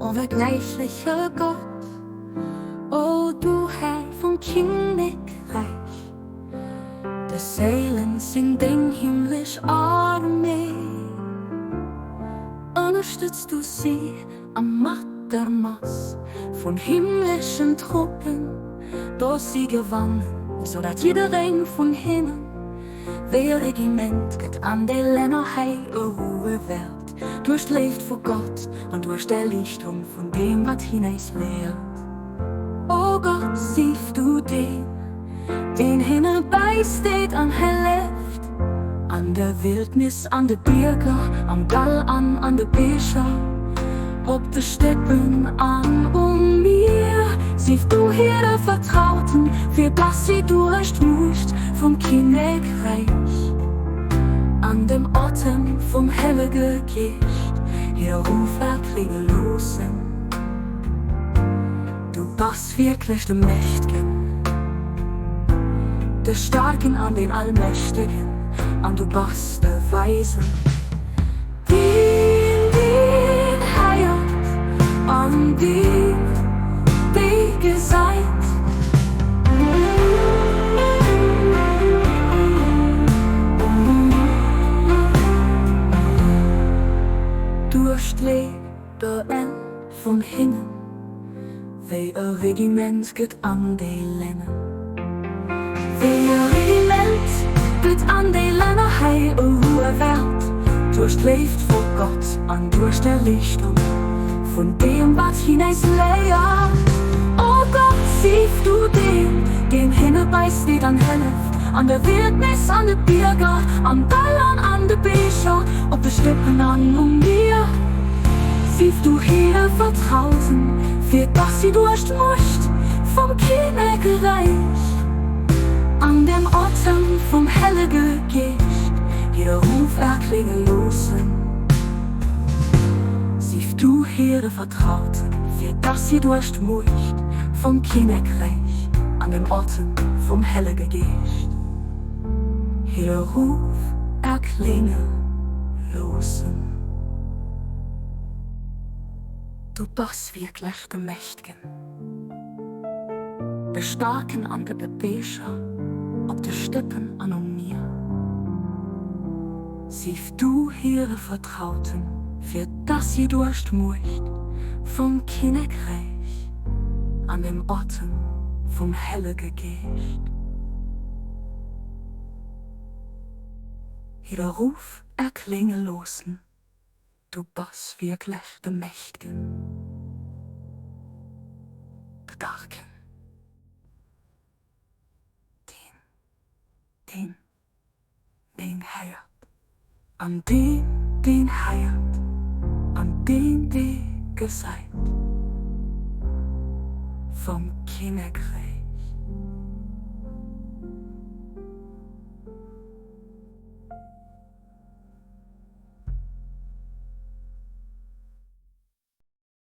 Onvergläichleche Gott, o du Här vum Kinnekräich, De Séilen sinn deng himmlesch Arméi. Ënnerstëtz du si a mat der Mass vun himmleschen Truppen, dass si gewannen, sou dat jiddereng vun hinnen wéi e Regiment gëtt an de Länner hei e Ruhe wäert, duerch d'Léift vu Gott an duerch d'Erliichtung vun deem, wat hien äis léiert. O Gott, sief du deen, deen hinne bäisteet an hëlleft, an der Wildnis, an de Bierger, am Dall an an de Beecher, op de Steppen an um Mier. Sief du hire Vertrauten, fir dass si duerch d'Muecht vum Kinnekräich an dem Otem vum Hellege Geescht hir Ruf erklénge loossen. Du bass wierklech de Mächtgen, de Staarken an den Allmächtegen, an du bass de Weisen. Deen, deen héiert an deen, dee gesäit. Duerch d'Leeder Enn vum Himmel, wéi e Regiment gëtt an déi Länner. Wéi e Regiment gëtt an déi Länner hei e Ruhe wäert, duerch d'Léift vu Gott an duerch d'Erliichtung vun deem, wat hien äis léiert. O Gott, sief du deen, deen hinne bäisteet an hëlleft, an der Wildnis, an de Bierger, am Dall an an de Beecher, op de Steppen an um Mier. Sief du hire Vertrauten, fir dass si duerch d'Muecht vum Kinnekräich an dem Otem vum Hellege Geescht hire Ruf erklénge loossen. Sief du hire Vertrauten, fir dass si duerch d'Muecht vum Kinnekräich an dem Otem vum Hellege Geescht hire Ruf erklénge loossen. Du bass wierklech de Mächtgen, de Staarken an de Beecher, op de Steppen an um Mier. Sief du hire Vertrauten, fir dass si duerch d'Muecht vum Kinnekräich an dem Otem vum Hellege Geescht hire Ruf erklénge loossen. Du bass wierklech de Mächtgen, de Starken, deen, deen deen héiert, an deen, deen héiert, an deen, dee gesäit, vum Kinnekräich.